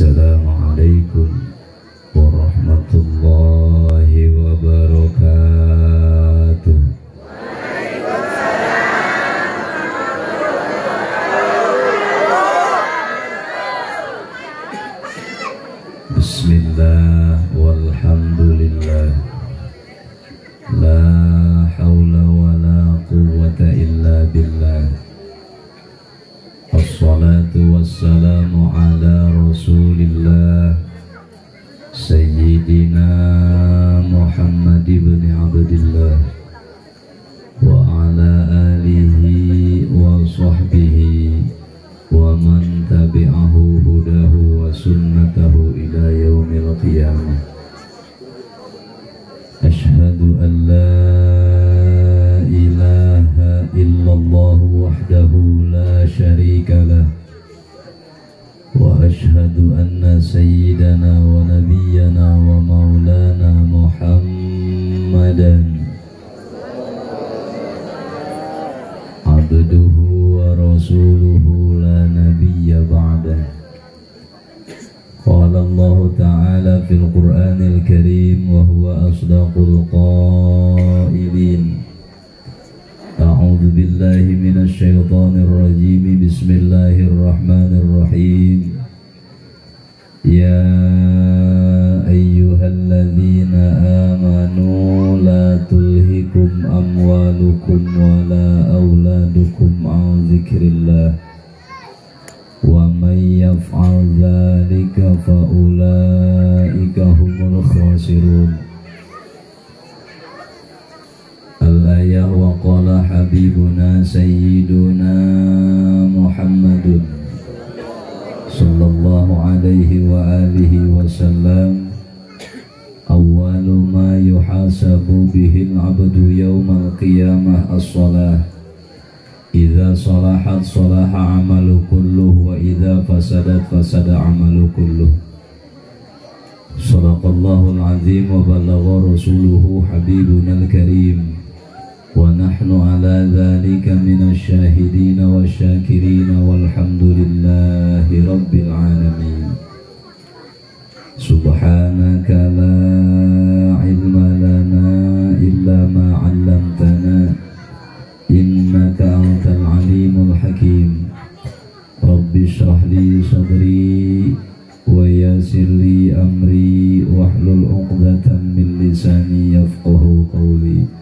Assalamualaikum warahmatullahi wabarakatuh. Bismillah walhamdulillah, la hawla wa la quwwata illa billah. Assalatu wassalamu ala rasulillah Sayyidina Muhammad ibn Abdillah wa ala alihi wa sahbihi wa man tabi'ahu hudahu wa sunnatahu ila yaumil qiyamah. Ashhadu an la ilaha illallah wahdahu la syarika lah, wa ashhadu anna sayyidana wa nabiyyana wa maulana Muhammadan abduhu wa rasuluhu la nabiyya ba'dah. Qala Allah ta'ala fil Qur'anil Karim wa huwa asdaqul qailin. A'udzu billahi minasy syaithanir rajim. Bismillahirrahmanirrahim. Ya ayyuhalladzina amanu la tulhikum amwalukum wa la auladukum an dzikrillah wa may yaf'al dzalika fa ulaika humul khasirun. Al-ayah wa qala habibuna sayyiduna Muhammadun sallallahu alaihi wa alihi wasallam, awwalu ma yuhasabu bihi al-'abdu yawmal qiyamah as-salah. Idza salahat salaha 'amalu kulluhu wa idza fasadat fasada 'amalu kulluhu. Sadaqallahul azim wa balagha rasuluhu habibunal karim. Wa nahnu ala dhalika minasy syahidin wasyakirin walhamdulillahi rabbil alamin. Subhanaka la ilma lana illa ma 'allamtana innaka antal alimul hakim. Rabbi shrah li sadri wa yassir li amri wahlul 'uqdatam min lisani yafqahu qawli.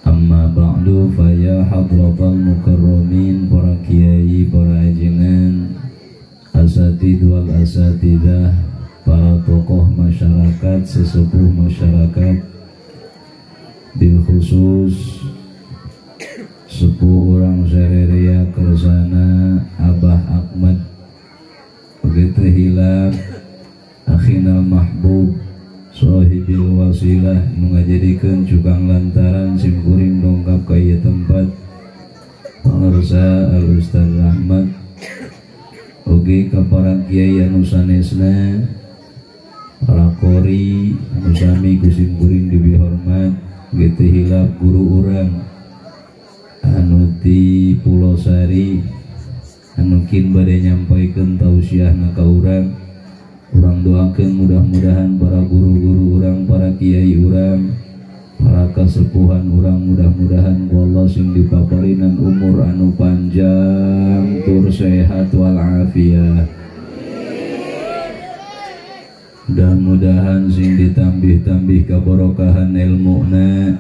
Amma ba'du, fa ya hadratal mukarramin, para kiai, para ajengan, asatid wal asatidah, para tokoh masyarakat, sesepuh masyarakat, bil khusus sepuh orang Sererea Kersana Abah Ahmad, begitu hilaf akhinal mahbub sohibil wasilah, mengajadikan cukang lantaran simkuring dongkap ka ieu tempat pangersa Al Ustaz Ahmad, oge ka para kiai anu sanesna, para qori anu sami ku simkuring dibihormat, gitu hilap guru urang anu ti Pulosari anu kin bade nyampaikeun tausiahna ka urang. Urang doakeun mudah-mudahan para guru-guru urang, para kiai urang, para kasepuhan urang, mudah-mudahan ku Allah sing dipaparinan umur anu panjang tur sehat wal afiah. Mudah-mudahan sing ditambih-tambih kabarokahan ilmuna,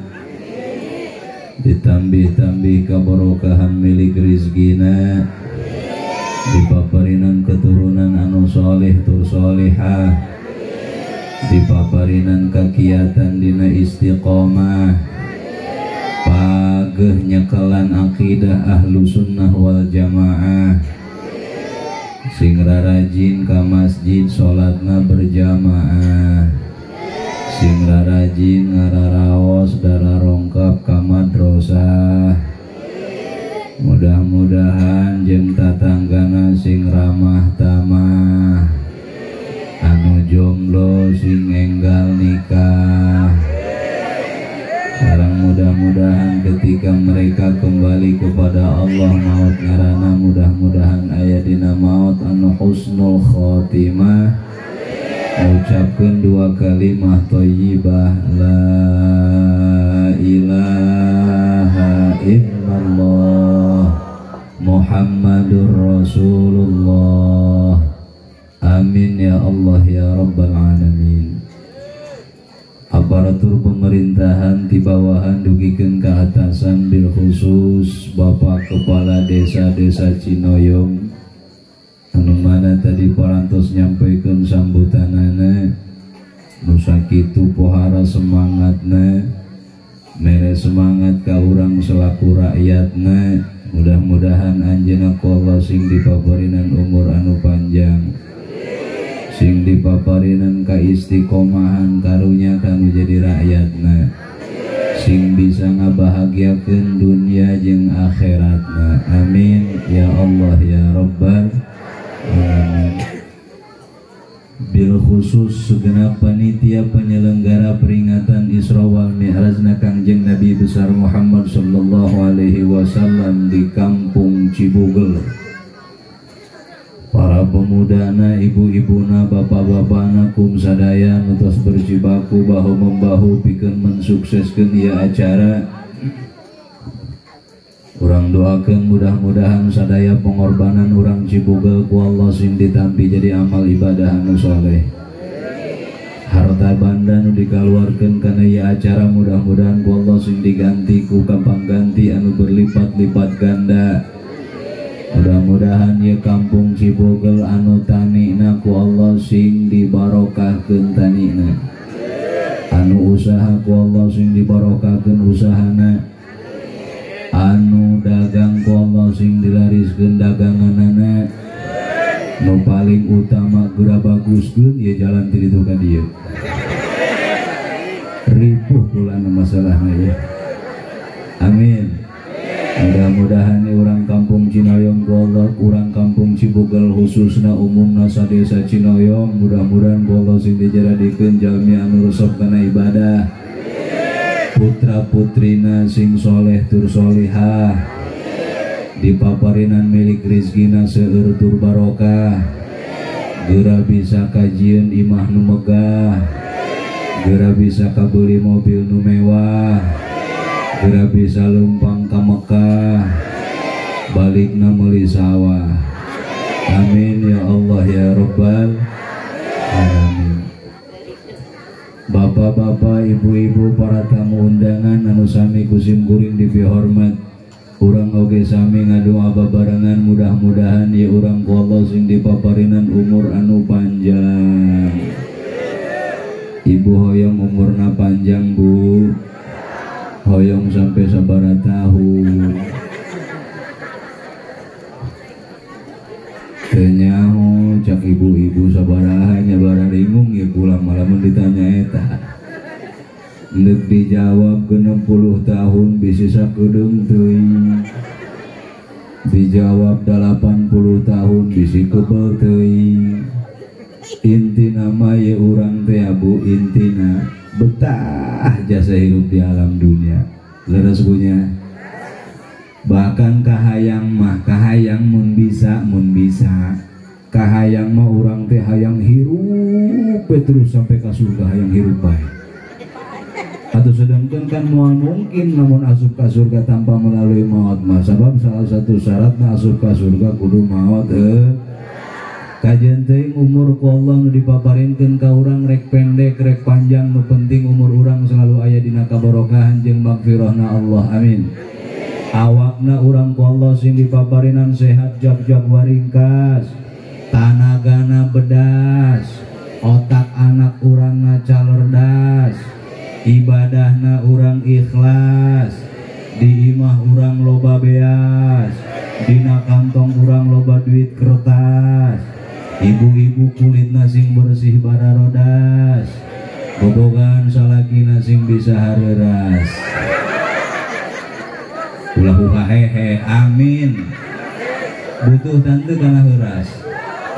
ditambih-tambih kabarokahan milik rizkina, dipaparinan keturunan anu soleh tur solehah, dipaparinan kakiatan dina istiqomah, pageh nyekelan akidah ahlu sunnah wal jamaah, sing rarajin ka masjid salatna berjamaah, sing rarajin ngararaos dararongkap ka madrasah. Mudah-mudahan jeung tatanggana sing ramah tamah, anu jomblo sing enggal nikah. Sareng mudah-mudahan ketika mereka kembali kepada Allah maut ngarana mudah-mudahan aya dina maut maot anu husnul khotimah. Mengucapkan dua kalimah thayyibah, la ilaha illallah Muhammadur Rasulullah. Amin ya Allah ya Rabbal Alamin. Aparatur pemerintahan di bawahan dugikeun ka atasan bil khusus Bapak Kepala Desa Desa Cinoyong anu mana tadi parantos nyampaikan sambutanana nu sakitu pohara semangatna mere semangat ka urang selaku rakyatna. Mudah-mudahan anjeunna ku Allah sing dipaparinan umur anu panjang, sing dipaparinan ka istiqomahan karunya kanu jadi rakyatna, sing bisa ngabahagiakeun dunia jeung akhiratna. Amin ya Allah ya Rabbal Alamin. Bil khusus segenap panitia penyelenggara peringatan Isra wal Mi'rajna Kangjeng Nabi besar Muhammad sallallahu alaihi wasallam di Kampung Cibugel, para pemudana, ibu-ibuna, bapak-bapana, kum sadaya nu tos berjibaku bahu membahu pikeun mensukseskeun ieu acara. Urang doakeun mudah-mudahan sadaya pengorbanan urang Cibugel ku Allah sing ditampi jadi amal ibadah anu soleh. Harta banda nu dikaluarkeun kana ieu acara mudah-mudahan ku Allah sing diganti ku pangganti anu berlipat-lipat ganda. Mudah-mudahan ieu kampung Cibugel anu tanina ku Allah sing dibarokahkeun tanina, anu usaha ku Allah sing dibarokahkeun usahana, anu dagang ku Allah sing dilariskeun daganganana. Nu paling utama geura baguskeun ieu jalan ti ditu ka dieu. Ripuh kulana masalahna ya. Amin. Mudah-mudahan urang kampung Cinoyong ku Allah, urang kampung Cibugel khususna umumna sadesa Cinoyong, mudah-mudahan ku Allah sing dijaradikeun jalmi anu resep kana ibadah, putra putrina sing soleh tur solihah, dipaparinan milik rizkina seueur tur barokah, geura bisa kajieun imah nu megah, geura bisa kabeuli mobil nu mewah, geura bisa leumpang ka Mekah, balikna meuli sawah. Amin ya Allah ya Rabbal Alamin. Bapak-bapak, ibu-ibu, para tamu undangan anu sami kusim kuring dipihormat, urang oge sami ngadoa babarengan mudah-mudahan ya urang ku Allah sing dipaparinan umur anu panjang. Ibu hoyong umurna panjang bu, hoyong sampai sabaraha tahun. Teu nyaho cak ibu-ibu sabaraha nya bararingung ya kula malamun ditanya eta. Endek dijawab 60 tahun bisi sakedeung teuing. Dijawab 80 tahun bisi kebel teuing. Intina mah ye urang teh bu, intina betah jasa hirup di alam dunia. Leres punya. Bahkan kahayang mah kahayang mun bisa kahayang mah urang teh hayang hirup terus sampai ka surga, hayang hirup bae. Atau sedangkan kan moal mungkin namun asup ka surga tanpa melalui maut mah, sabab salah satu syaratna asup ka surga kudu maut. Kajian teuing umur ku Allah nu dipaparinkeun ka urang rek pendek rek panjang, nu penting umur urang selalu aya dina kabarokahan jeung magfirahna Allah. Amin. Awakna urang ku Allah sing dipaparinan sehat jag-jag waringkas, tanagana bedas, otak anak urangna calerdas, ibadahna urang ikhlas, di imah urang loba beas, dina kantong urang loba duit kertas, ibu-ibu kulitna sing bersih bararodas, bobogan salakina sing bisa hareuras. Ulah hehe, amin. Butuh tante kana heuras,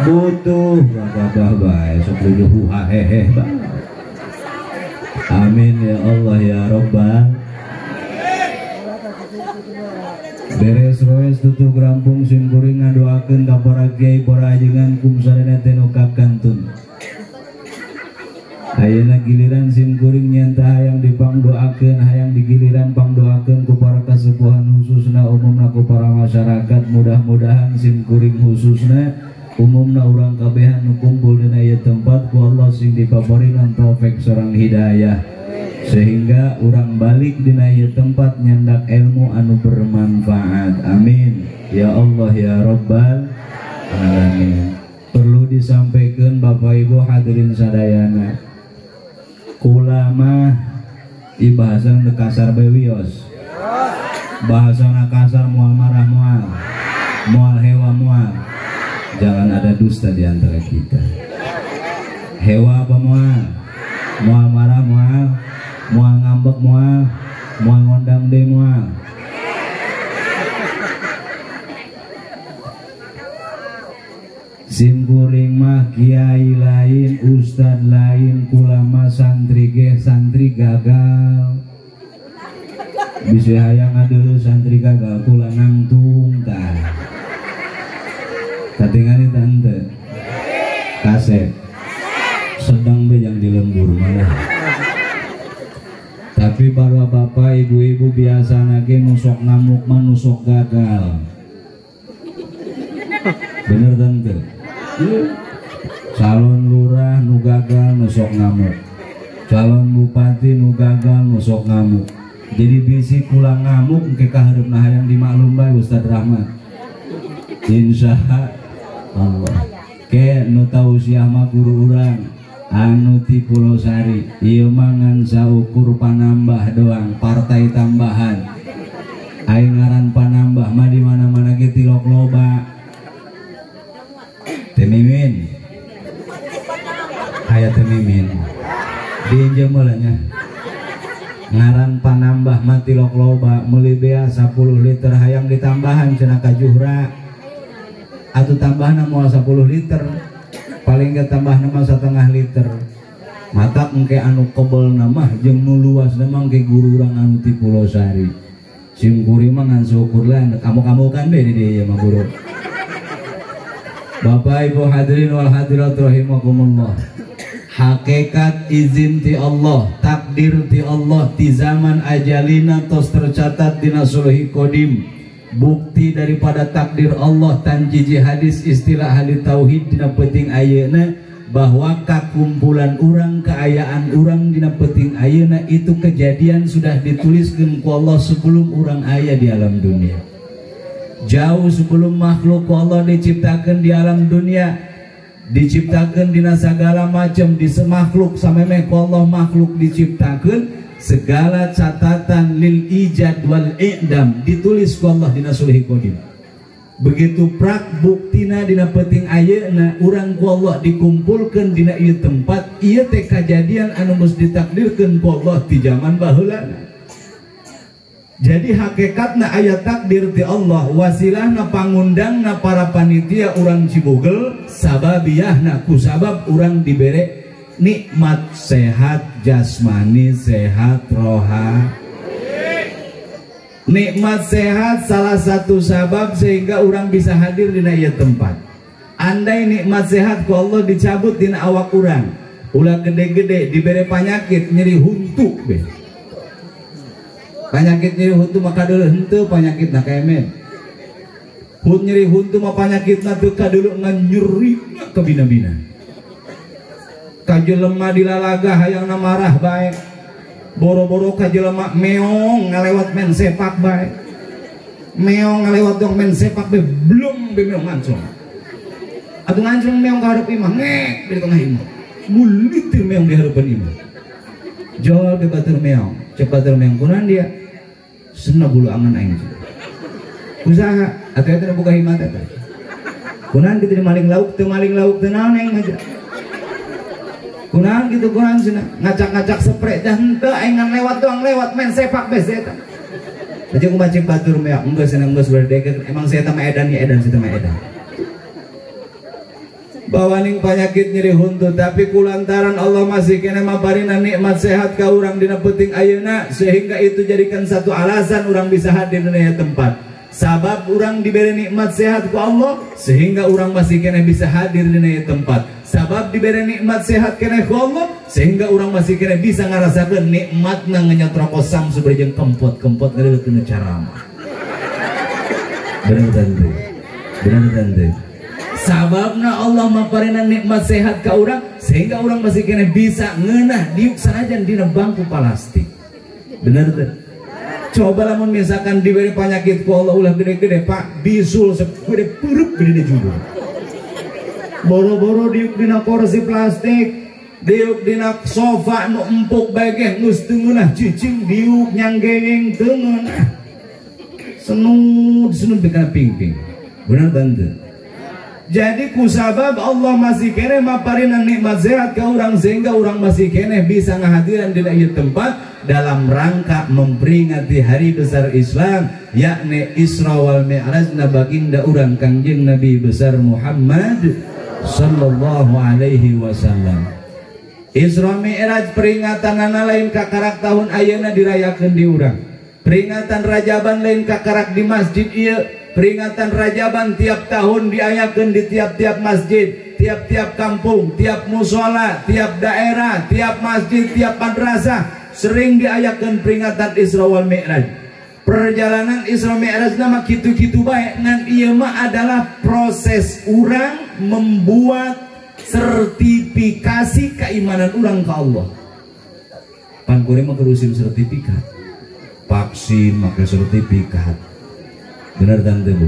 butuh babah bae sok lujuh hehe bae. Amin ya Allah ya Rabbal. Beres roes tutup rampung sim kuring ngadoakeun ka para kiai para ajengan kum sadayana teh nu kakantun. Ayeuna giliran sim kuring nyanta hayang dipangdoakeun, hayang digiliran pangdoakeun ku para kasepuhan khususna umumna ku para masyarakat. Mudah-mudahan sim kuring khususna umumna urang kabehan nu kumpul dina ieu tempat ku Allah sing dipabarinan taufik sareng hidayah, sehingga urang balik dina ieu tempat nyandak ilmu anu bermanfaat. Amin ya Allah ya Rabbal alamin. Perlu disampaikan Bapak Ibu hadirin sadayana, kulama i bahasa nu kasar bae wios, bahasa kasar moal marah moal, moal hewa moal. Jangan ada dusta di antara kita. Hewa apa moal? Moal marah moal, moal ngambek moal, moal ngondang de moal. Sim kuring mah kiai lain, ustad lain, kulama santri ge santri gagal. Bisa hayang ngadeuleu santri gagal kula nangtung tah. Katingali tante kasep sedang be yang di lembur malah. Tapi para bapak ibu-ibu biasa nage nusok ngamuk mah nusok gagal. Bener tante? Calon lurah nu gagal nusok ngamuk, calon bupati nu gagal nusok ngamuk. Jadi bisi kula ngamuk ke kahareupna hayang dimaklum bae Ustaz Rahmat. Insya Allah. Ke nu tausiah mah guru urang anu ti Pulosari, ieu mah ngan saukur panambah doang, partai tambahan. Aing ngaran panambah mah di mana-mana ge tilok loba. Teh Mimin. Aya Teh Mimin. Diinjem heula nya. Ngaran panambah mah tilok loba, meuli bea 10 liter hayang ditambahan cenah ka Juhra. Atau tambahna moal 10 liter, paling gak tambahna mah 1,5 liter. Mata engke anu kebel mah jeung nu luas mah engke guru urang anu ti Pulosari. Sim kuring mah ngan syukur lah, kamu-kamu kan be di dieu mah guru. Bapak Ibu hadirin wal hadirat rahimakumullah. Hakikat izin ti Allah, takdir ti Allah ti zaman ajalina tos tercatat dina Sulhi Qadim. Bukti daripada takdir Allah tanjiji hadis istilah ahli tauhid dina penting ayeuna bahwa kakumpulan urang, keayaan urang dina penting ayeuna itu kejadian sudah dituliskeun ku Allah sebelum urang aya di alam dunia. Jauh sebelum makhluk ku Allah diciptakan di alam dunia, diciptakan dina sagala macam di semakhluk samemeh ku Allah makhluk diciptakan, segala catatan lil ijad wal i'dam ditulis ku Allah dina Sulhi Qadim. Begitu prak buktina dina penting ayeuna urang ku Allah dikumpulkeun dina ieu tempat, ieu teh kajadian anu geus ditakdirkeun ku Allah di zaman baheula. Jadi hakikatna aya takdir ti Allah, wasilahna pangundangna para panitia urang Cibugel, sababiyahna ku sabab urang dibere nikmat sehat jasmani, sehat roha. Nikmat sehat salah satu sabab sehingga orang bisa hadir dina ieu tempat. Andai nikmat sehat ku Allah dicabut dina awak urang, ulah gede-gede dibere panyakit nyeri huntu be. Panyakit nyeri huntu maka dulu henteu panyakitna kaemen. Hun nyeri huntu mah panyakitna teu kadulu ngan nyerina kabina-bina. Kajelema dilalaga hayangna marah bae, boro-boro kajelema meong ngalewat men sepak bae, meong ngalewat dong men sepak bae, belum be meong ngancung. Atuh ngancung meong ka hareup imah, ngek di tengah imah, mulitir meong di hareupeun imah. Jol be batur meong, cek batur meong kunaon dia? Sena bulu angan aing. Usaha atuh eta buka imah teh. Kunaon kitu maling lauk teu maling lauk teu naon aing mah. Kunaon gitu kunaon cenah ngacak-ngacak spray dah henteu aing ngan lewat doang lewat main sepak bes eta. Aja ku macing batur meak enggeus cenah enggeus berdeket emang saya mah edan ya edan saya mah edan. Bawaning penyakit nyeri huntu tapi kulantaran Allah masih kena maparina nikmat sehat ka urang dina penting ayeuna sehingga itu jadikan satu alasan urang bisa hadir dina tempat. Sabab urang diberi nikmat sehat ku Allah sehingga urang masih keneh bisa hadir di tempat. Sabab diberi nikmat sehat keneh ku Allah sehingga urang masih keneh bisa ngarasakeun nikmatna ngenyot rokok samsu bari jeung kempot-kempot ngadeukeun ceramah. Bener tante? Bener tante? Sababna Allah maparina nikmat sehat ka urang sehingga urang masih keneh bisa ngeunah diuk sanajan dina bangku plastik. Bener teh? Coba lamun misalkan diberi penyakit ku Allah ulah gede-gede pak, bisul segede peureuk gede judul. Boro-boro diuk dina kursi plastik, diuk dina sofa nu empuk bae ge geus teu ngeunah cicing diuk nyanggengeng teu ngeunah. Senud-senud kana pingping. Bener tante? Jadi kusabab Allah masih keneh maparina nikmat sehat ka urang sehingga urang masih keneh bisa ngahadiran dina ieu tempat dalam rangka memperingati hari besar Islam yakni Isra wal Mi'raj na baginda urang Kangjeng Nabi besar Muhammad sallallahu alaihi wasallam. Isra Mi'raj peringatanana lain kakarak tahun ayeuna dirayakeun di urang. Peringatan Rajaban lain kakarak di masjid ieu. Peringatan Rajaban tiap tahun diayakeun di tiap-tiap masjid, tiap-tiap kampung, tiap musola, tiap daerah, tiap masjid, tiap madrasah sering diayakeun peringatan Isra wal Mi'raj. Perjalanan Isra Mi'raj nama kitu-kitu bae, ngan ieu mah adalah proses urang membuat sertifikasi keimanan urang ka Allah. Pan kuring mah kurusin sertifikat. Vaksin make sertifikat. Benar tante bu?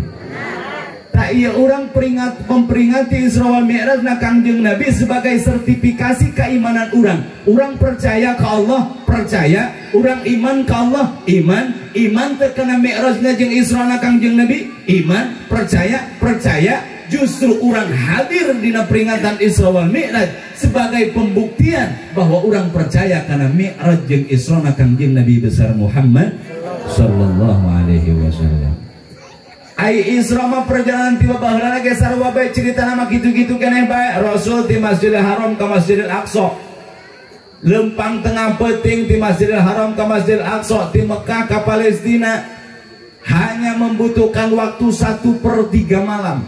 Tak iya orang memperingati Isra wal Mi'raj na Kangjeng Nabi sebagai sertifikasi keimanan orang. Orang percaya ke Allah, percaya. Orang iman ke Allah, iman. Iman terkena Mi'rajna jeung Isra na Kangjeng Nabi, iman, percaya, percaya. Justru orang hadir dina peringatan Isra wal Mi'raj sebagai pembuktian bahwa orang percaya karena Mi'raj jeung Isra na Kangjeng Nabi besar Muhammad sallallahu alaihi wasallam. Ai Isra mah perjalanan tiba baheulana ge sarua bae cerita nama kitu-kitu keneh bae. Rasul di Masjidil Haram ke Masjidil Aqsa, lempang tengah peuting di Masjidil Haram ke Masjidil Aqsa, di Mekah ke Palestina hanya membutuhkan waktu 1/3 malam.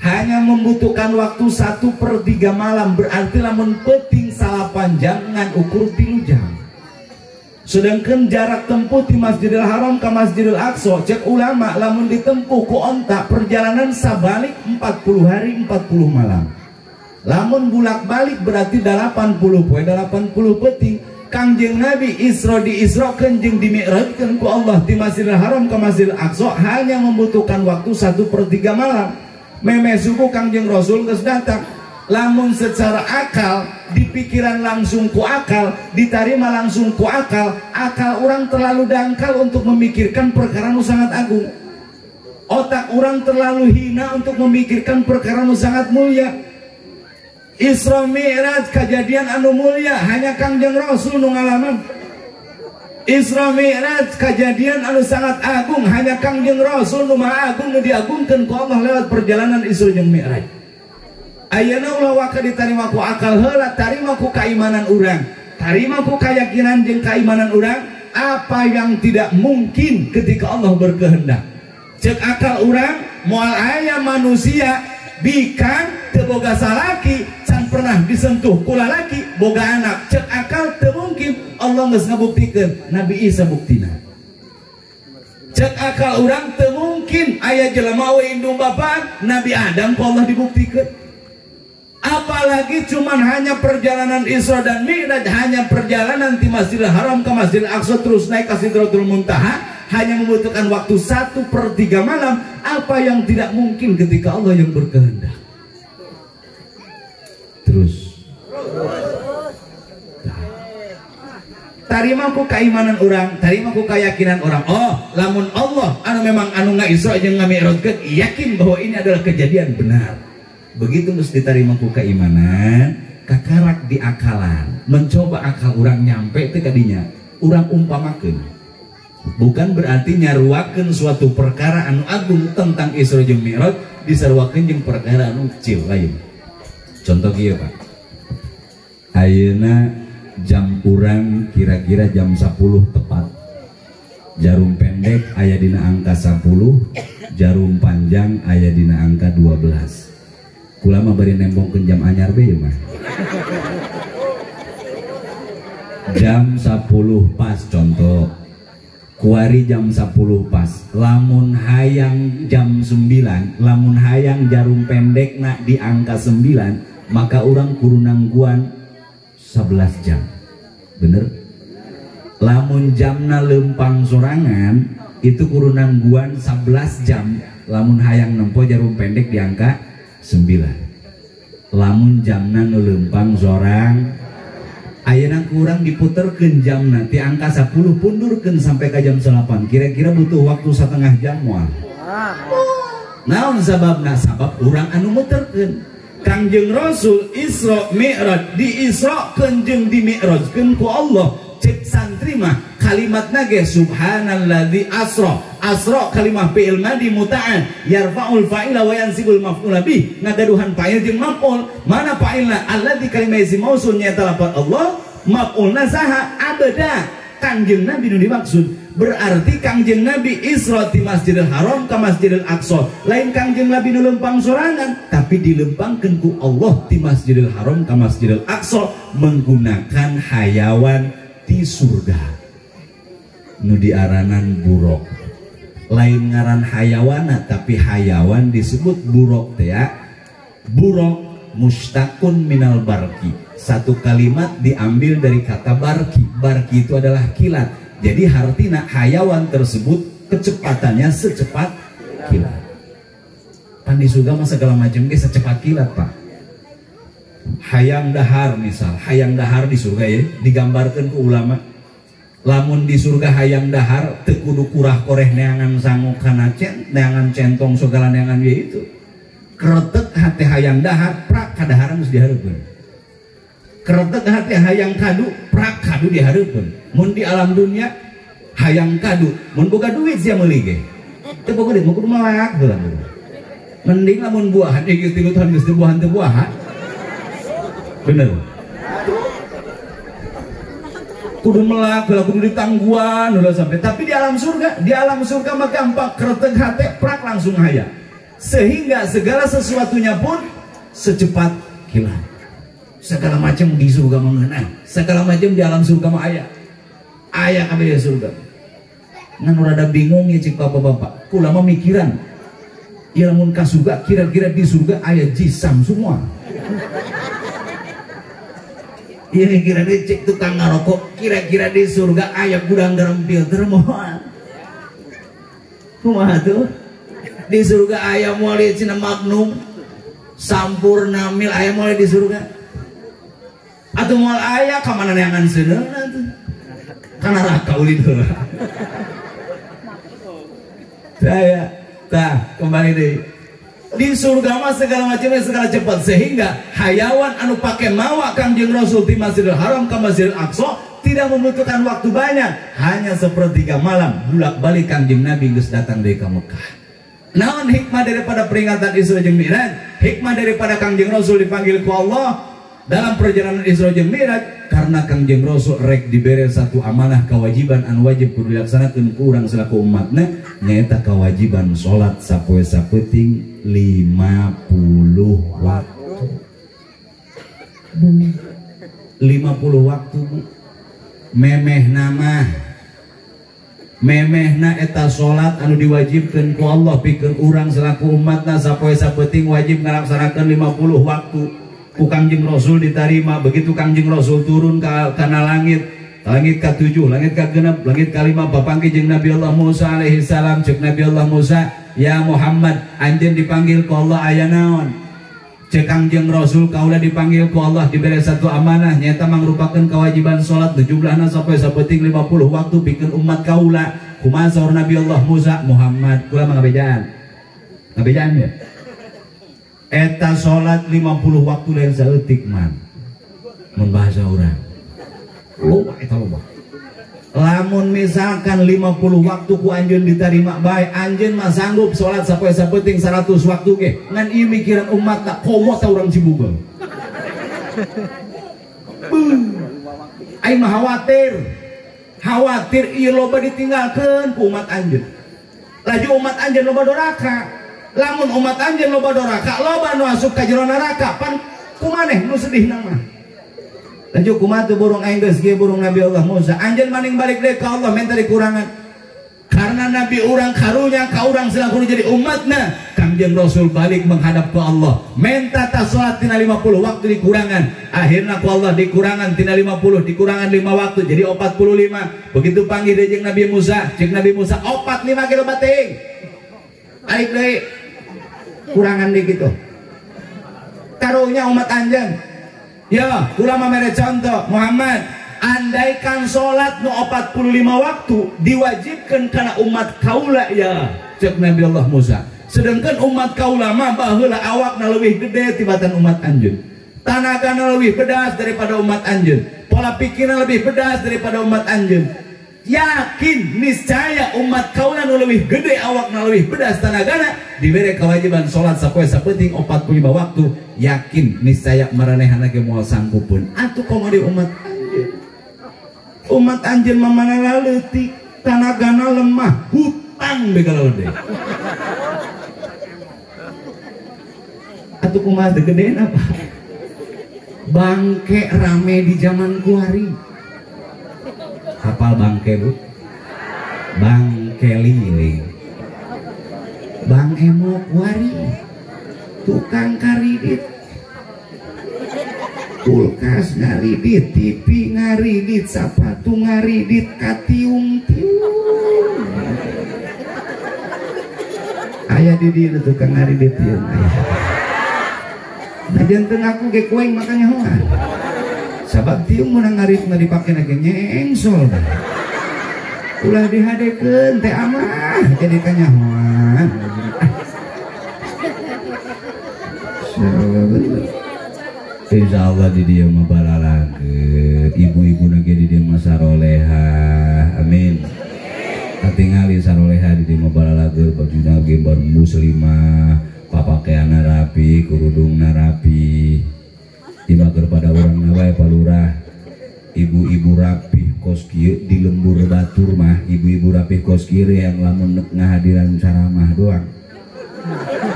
Hanya membutuhkan waktu 1/3 malam, berarti lamun peuting 8 jam ngan ukur 3 jam. Sedangkan jarak tempuh di Masjidil Haram ke Masjidil Aqsa, cek ulama lamun ditempuh ku onta perjalanan sabalik 40 hari 40 malam. Lamun bulak-balik berarti 80 poe 80 peuting. Kangjeng Nabi Isra diisrakeun jeung dimi'rajkeun ku Allah di Masjidil Haram ke Masjidil Aqsa hanya membutuhkan waktu 1/3 malam. Memeh subuh Kangjeng Rasul geus datang. Lamun secara akal, dipikiran langsung ku akal, diterima langsung ku akal, akal orang terlalu dangkal untuk memikirkan perkara nu sangat agung. Otak orang terlalu hina untuk memikirkan perkara nu sangat mulia. Isra Mi'raj kejadian anu mulia hanya Kangjeng Rasul nu ngalaman. Isra Mi'raj kejadian anu sangat agung hanya Kangjeng Rasul nu maha agung nu diagungkeun ku Allah lewat perjalanan Isra jeung Mi'raj. Ayeuna ulah waka ditarima ku akal heula, tarima ku keimanan urang, tarima ku keyakinan jeung keimanan urang. Apa yang tidak mungkin ketika Allah berkehendak. Cek akal urang moal aya manusia bikang teu boga salaki can pernah disentuh ku lalaki boga anak. Cek akal teu mungkin, Allah geus ngabuktikeun, Nabi Isa buktina. Cek akal urang teu mungkin aya jelema we indung bapaan, Nabi Adam ku Allah dibuktikeun. Apalagi cuman hanya perjalanan Isra dan Mi'raj, hanya perjalanan di Masjidil Haram ke Masjidil Aqsa terus naik ke Sidratul Muntaha hanya membutuhkan waktu 1/3 malam. Apa yang tidak mungkin ketika Allah yang berkehendak. Terus tarima ku keimanan orang, tarima ku keyakinan orang. Oh, lamun Allah anu memang anu nga-Isra jeung nga-Mi'rajkeun, yakin bahwa ini adalah kejadian benar. Begitu mesti diterima ku keimanan, kakarak di akalan, mencoba akal orang nyampe teh kadinya, urang umpamakeun. Bukan berarti nyaruakeun suatu perkara anu agung tentang Isra jeung Mi'raj disaruakeun jeung perkara anu kecil lain. Contoh kieu Pak. Ayeuna jam urang kira-kira jam 10 tepat. Jarum pendek aya dina angka 10, jarum panjang aya dina angka 12. Kula mah bari nembongkeun jam anyar be ieu mah. Jam 10 pas contoh. Kuari jam 10 pas. Lamun hayang jam 9, lamun hayang jarum pendekna di angka 9, maka urang kudu nangguan 11 jam. Bener? Lamun jamna lempang sorangan itu kudu nangguan 11 jam lamun hayang nempo jarum pendek di angka 9. Lamun jamna nu lempang sorang ayeuna kurang diputerkeun jamna ti angka 10 pundurkeun sampai ka jam 8, kira-kira butuh waktu setengah jam moal. Naon sababna? Sabab urang anu muterkeun. Kangjeng Rasul Isra Mi'raj diisrakeun jeung dimi'rajkeun ku Allah. Cek santri mah kalimatna ge subhanalladzi asra. Asra kalimah fi'il madi muta'an yarfa'ul fa'ila wa yansibul maf'ula bih, ngagaduhan fa'il jeung maf'ul. Mana fa'ilna? Alladzi kalimah isim mausul nyaeta lafaz Allah, maf'ulna saha? Abada. Kangjeng Nabi nu dimaksud. Berarti Kangjeng Nabi Isra di Masjidil Haram ke Masjidil Aqsa. Lain Kangjeng Nabi nu lempang sorangan, tapi dilempangkeun ku Allah di Masjidil Haram ke Masjidil Aqsa menggunakan hayawan di surga nu diaranan buruk. Lain ngaran hayawana, tapi hayawan disebut buruk teh ya. Buruk mustakun minal barki. Satu kalimat diambil dari kata barki. Barki itu adalah kilat. Jadi hartina hayawan tersebut kecepatannya secepat kilat. Pan di surga mah segala macam ge secepat kilat, Pak. Hayang dahar misal, hayang dahar di surga ya, digambarkan ke ulama. Lamun di surga hayang dahar teu kudu kurah koreh neangan sangu kana neangan centong segala neangan ye itu. Kretek hate hayang dahar prak kadaharan geus dihareupeun. Kretek hate hayang kadu prak kadu dihareupeun. Mun di alam dunia hayang kadu, mun boga duit sia meuli ge. Teu boga duit mun kudu melak heula. Mending lamun buahan geus 3 tahun geus teu buahan teu buahan. Bener. Kudu melak, kudu ditangguan udah sampai. Tapi di alam surga mah gampang, kretek hate prak langsung hayang. Sehingga segala sesuatunya pun secepat kilat. Segala macam di surga mengenai, segala macam di alam surga mah aya. Aya kabeh di surga. Ngan rada bingung ya cik bapak-bapak. Kula mah mikiran. Ya lamun ka surga kira-kira di surga aya jisam semua. Kira-kira di cek tukang ngarokok, kira-kira di surga aya gudang garam filter moal. Kumaha tuh? Di surga aya moal cina Magnum, Sampurna mil aya moal di surga. Atau moal aya ka mana neangan seuneuna tuh? Ka neraka ulin heula. Saya tah kembali deui. Di surga mah segala macamnya segala cepat, sehingga hayawan anu pake mawa Kangjeng Rasul di Masjidil Haram ke Masjidil Aqsa tidak membutuhkan waktu banyak, hanya sepertiga malam bolak-balik Kangjeng Nabi geus datang deui ka Mekah. Naon hikmah daripada peringatan Isra jeung Mi'raj? Hikmah daripada Kangjeng Rasul dipanggil ku Allah dalam perjalanan Isra jeung Mi'raj karena Kangjeng Rasul rek dibere satu amanah kewajiban anu wajib kudu dilaksanakeun ku urang selaku umatna, nyaeta kewajiban salat sapoe sapeuting 50 waktu. 50 waktu, Bu. Memehna mah memehna eta salat anu diwajibkeun ku Allah pikeun urang selaku umatna sapoe sapeuting wajib ngalaksanakeun 50 waktu. Ku Kangjeng Rasul ditarima. Begitu Kangjeng Rasul turun ka kana langit, langit ka-7, langit ka-6, langit ka-5, papanggih jeung Nabi Allah Musa alaihi salam. Ceuk Nabi Allah Musa, "Ya Muhammad, anjeun dipanggil ku Allah aya naon?" Ceuk Kangjeng Rasul, kaula dipanggil ku Allah dibere satu amanah nyaeta mangrupakeun kewajiban salat nu jumlahna sapoe sapeuting 50 waktu pikeun umat kaula. Kumaha saur Nabi Allah Musa? "Muhammad, kula mah ngabejaan." Ngabejaan ya? Eta salat 50 waktu lain saeutik man. Mun bahasa urang. Loba eta loba. Lamun misalkan 50 waktu ku anjeun diterima bae, anjeun mah sanggup salat sapoe sapeuting 100 waktu ge. Ngan ieu mikiran umat tak komo ta urang Cibugel. Aing mah khawatir. Khawatir ieu loba ditinggalkeun ku umat anjeun. Laju umat anjeun loba doraka. Lamun umat anjeun loba doraka, loba nu asup ka jero neraka, pan kumaneh nu sedihna mah. Laju kumaha teu burung aing geus kieu burung Nabi Allah Musa. Anjeun maning balik deui ka Allah minta dikurangan. Karena Nabi urang karunya ka urang selaku jadi umatna, Kangjeng Rasul balik menghadap ke Allah, minta tas salat tina 50 waktu dikurangan. Akhirnya ku Allah dikurangan tina 50, dikurangan 5 waktu jadi 45. Begitu panggil deui jeung Nabi Musa, jeung Nabi Musa 45 kilo bating. Balik deui. Kurangan deui kitu. Karunya umat anjeun. Ya, ulama mere contoh Muhammad, andaikan sholat nu 45 waktu diwajibkan karena umat kaula ya, cek Nabi Allah Musa. Sedangkan umat kaula mah baheula awakna leuwih gede tibatan umat anjeun. Tanagana leuwih pedas daripada umat anjeun. Pola pikirna lebih pedas daripada umat anjeun. Yakin niscaya umat kaula nu leuwih gede awakna leuwih pedas tanagana dibere kewajiban sholat sapoe sapeuting 45 waktu, yakin niscaya maranehana ge moal sanggupeun. Atuh komo di umat anjeun. Umat anjeun mah mana leutik, tanagana lemah, hutang begal gede. Atuh kumaha teu gedean apa? Bangke rame di zaman kuari. Hafal bangke bu? Bangke liling. Bang emo kuari. Tukang karidit. Kulkas ngaridit, TV ngaridit, sepatu ngaridit, katiung-tiung. Aya di dieu tukang ngaridit tiung aya. Nah janten aku ge kueng makanya hoa. Sabab tiung mun ngarit mah dipake na ge nyengsol. Ulah dihadekeun teh amah jadi kanyahoan. Insya Allah di dia mah baralage, ibu-ibu nage di dia mah saroleha, amin. Katingali saroleha di dia mah baralage, bajuna ge baru muslimah, papakeanna rapi, kerudungna rapi. Tiba kepada urang wae palurah, ibu-ibu rapih kos kieu di lembur batur mah, ibu-ibu rapih kos kieu yang lamun nek ngahadiran ceramah doang.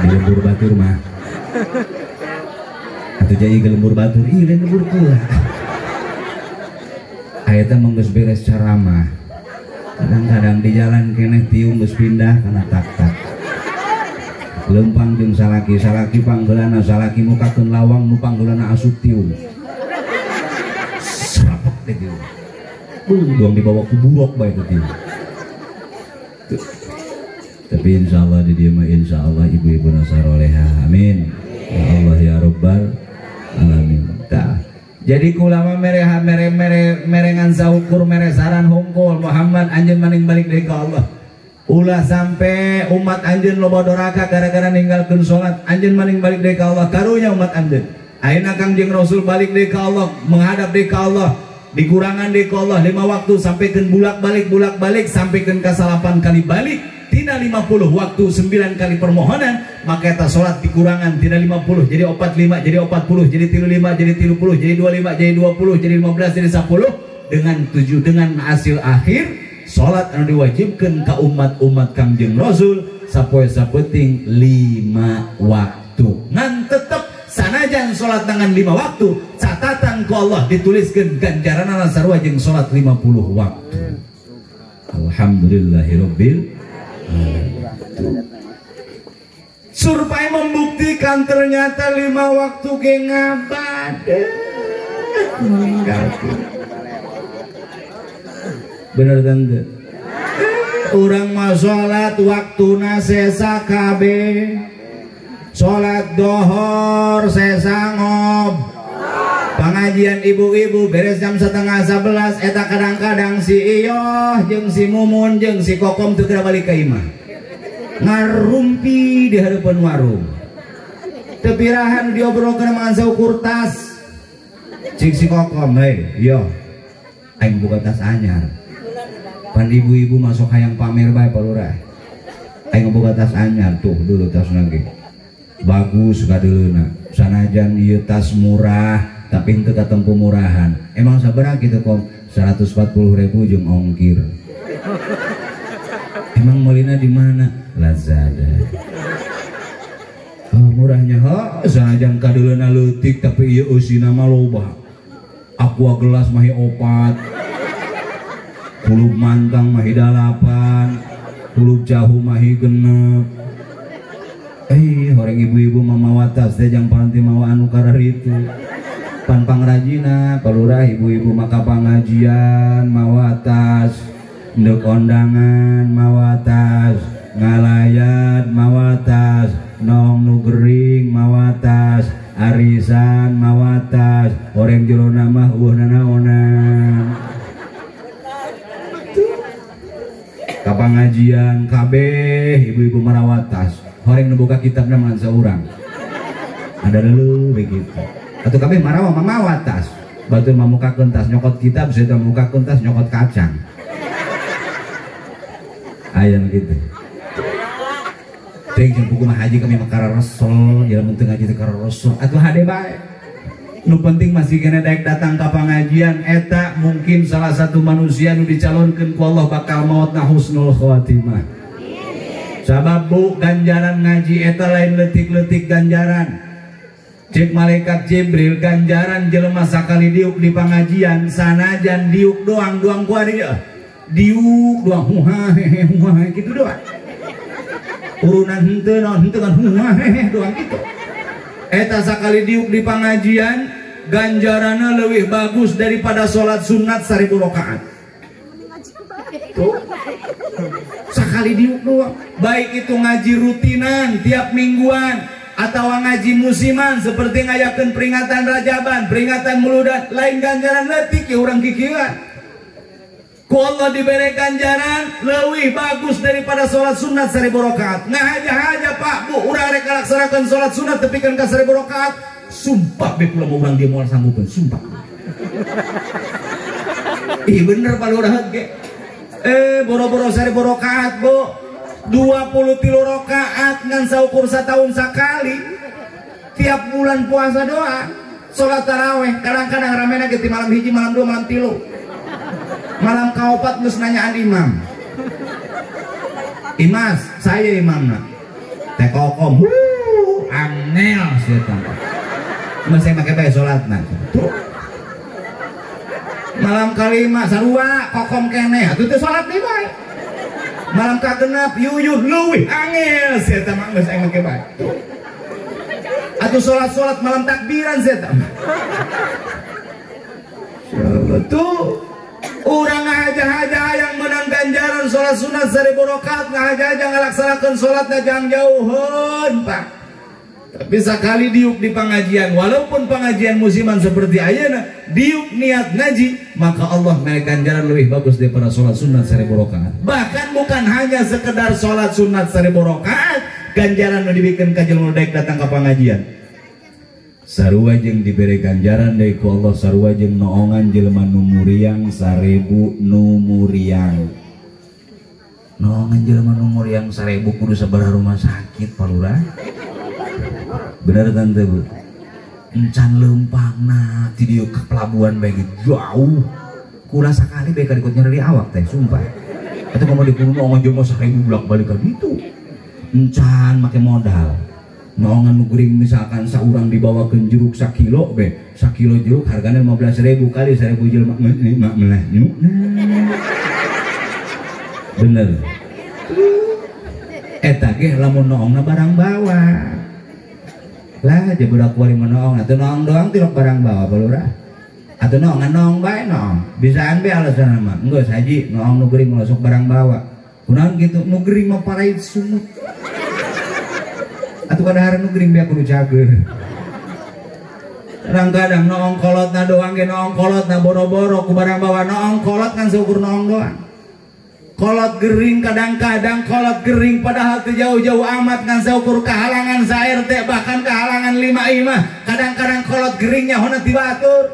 Di lembur batur mah. Atau jadi ke lembur batur, ih lain lembur pula. Ayatnya menggeus beres ceramah. Kadang-kadang di jalan keneh tiung geus pindah kana tak-tak. Lempang jeung salaki, salaki panggeulana, salaki mukakeun lawang nu panggeulana asup tiung. Serapek teh tiung. Doang dibawa ku buruk bae teh tiung. Tapi insyaallah di dieu mah insyaallah ibu-ibu nasaroleha. Amin. Ya Allah ya Rabbal alamin. Tah. Jadi kulama mere mere mere merengan saukur mere saran hungkul Muhammad anjeun maning balik deui ka Allah. Ulah sampai umat anjeun loba doraka gara-gara ninggalkeun salat, anjeun maning balik deui ka Allah. Karunya umat anjeun. Ayeuna Kangjeng Rasul balik deui ka Allah, menghadap deui ka Allah, dikurangan deui ka Allah 5 waktu sampaikan bulak-balik sampaikan ka 8 kali balik. Tina 50 waktu 9 kali permohonan, maka eta salat dikurangan tina 50 jadi 45 jadi 40 jadi 35 jadi 30 jadi 25 jadi 20 jadi 15 jadi 10 dengan 7 dengan hasil akhir salat anu diwajibkeun ka umat-umat Kangjeng Rasul sapoe sapeuting 5 waktu. Ngan tetep sanajan salat dengan 5 waktu, catatan ku Allah dituliskeun ganjaranna sarua jeung salat 50 waktu. Alhamdulillahirabbil alamin. Survei membuktikan ternyata 5 waktu ge ngabadeut meninggalkeun. Bener tante? Urang mah salat waktuna sesa kabeh. Salat dohor sesa ngob. Pengajian ibu-ibu beres jam 10:30 eta kadang-kadang si Iyoh jeung si Mumun jeung si Kokom teu geura balik ka imah. Ngarumpi di hareupeun warung. Teu pirahan diobrolkeun mangan saukur tas. Cik si Kokom, "Hei, Iyoh, aing buka tas anyar." Pan ibu-ibu masuk hayang pamer bae palurah. Aing boga tas anyar tuh dulu tas lagi. Bagus kadeuleuna. Sanajan ieu tas murah tapi henteu katempu murahan. Emang sabaraha kitu kom? 140.000 jeung ongkir. Emang meulina di mana? Lazada. Oh, murahnya ha, sanajan kadeuleuna leutik tapi ieu eusina mah loba. Aqua gelas mahi 4. Kulub mantang mahi 8, kulub jahu mahi 6. Horeng ibu-ibu mamawa tas teh jang paranti mawa anu kararitu. Pan pangrajina palurah ibu-ibu maka pangajian mawa tas, ndek kondangan mawa tas, ngalayat mawa tas, nong nu gering mawa tas, arisan mawa tas, horeng jerona mah eueuh nanaonan. Ka pangajian kabeh ibu-ibu marawat tas, horeng nu boga kitabna mah saurang. Ada dulu begitu. Atuh kabeh marawa mamawa tas. Batur mamukakeun tas nyokot kitab, saya mukakeun tas nyokot kacang. Aya nu kitu. Teuing jeung buku mah haji kami mah kararesel, ya lamun teu ngaji teh kararesel. Atuh hade bae. Nu penting masih kena daek datang ka pangajian eta mungkin salah satu manusia nu dicalonkeun ku Allah bakal maotna husnul khatimah. Sabab bu ganjaran ngaji eta lain leutik-leutik ganjaran. Cek malaikat Jibril ganjaran jelema sakali diuk di pangajian sanajan diuk doang doang ku ari diuk doang huha hehe huha kitu doang. Urunan henteu naon henteu kan huha hehe doang kitu. Eta sakali diuk di pangajian ganjaranna leuwih bagus daripada salat sunat 1000 rakaat. Tuh. Sakali diuk doang, baik itu ngaji rutinan tiap mingguan atau ngaji musiman seperti ngayakeun peringatan Rajaban, peringatan Muludan, lain ganjaran leutik ya urang kikieuan. Ku Allah diberi ganjaran leuwih bagus daripada salat sunat 1000 rakaat. Ngahaja-haja Pak Bu, urang rek ngalaksanakeun salat sunat tepikeun ka 1000 rakaat, sumpah be kula urang dia moal sanggupeun, sumpah. Ih bener Pak Lurah ge. Boro-boro 1000 rakaat, Bu. 23 rakaat ngan saukur setahun sakali. Tiap bulan puasa doa, salat tarawih, kadang-kadang ramena ge ti malam 1, malam 2, malam 3. Malam kaopat geus nanyaan imam. Imas, saya imamna. Teh kokom, angel setan. Mun saya make bae salatna. Tuh. Malam kalima sarua kokom keneh, atuh teu salat deui bae. Malam kagenep yuyuh leuwih angel setan mah geus aing make bae. Tuh. Atuh salat-salat malam takbiran setan. Tuh. Urang ngahaja-haja yang menang ganjaran sholat sunat 1000 rakaat, ngahaja-haja ngalaksanakeun sholatna jang jauheun Pak. Tapi sekali diuk di pengajian, walaupun pengajian musiman seperti ayeuna, diuk niat ngaji, maka Allah mere ganjaran lebih bagus daripada sholat sunat 1000 rakaat. Bahkan bukan hanya sekedar sholat sunat 1000 rakaat, ganjaran nu dibikeun ka jelema nu daek datang ka pengajian. Sarua jeung dibere ganjaran deui ku Allah, sarua jeung noongan jelema nu muriang 1000 nu muriang. Noongan jelema nu muriang 1000 kudu sabaraha rumah sakit Pak Lurah. Bener tante Bu? Encan leumpangna ti dieu ka pelabuhan bae jauh. Kula sakali bae karikot nyeri awak teh sumpah. Atuh komo di kudu noongan jelema 1000 bolak-balik ka ditu. Encan make modal. Noongan nu gering misalkan saurang dibawakeun jeruk sakilo be, sakilo jeruk hargana 15.000 kali 1000 jelema melah nyukna. Bener. Eta ge lamun noongna barang bawa. Lah je budak kuari mah noong, atuh noong doang tilok barang bawa balurah. Atuh noongan noong bae noong. Bisaan be alasanna mah. Enggeus haji noong nu gering mah sok barang bawa. Kunaon kitu nu gering mah parait sumut. Atuh kadaharan nu gering biar kudu cager. Kadang-kadang noong kolotna doang ge noong kolotna boro-boro ku barang bawa noong kolot kan seukur noong doang. Kolot gering kadang-kadang kolot gering padahal teu jauh-jauh amat ngan seukur kahalangan sa RT bahkan kahalangan 5 imah. Kadang-kadang kolot geringnya hona ti batur.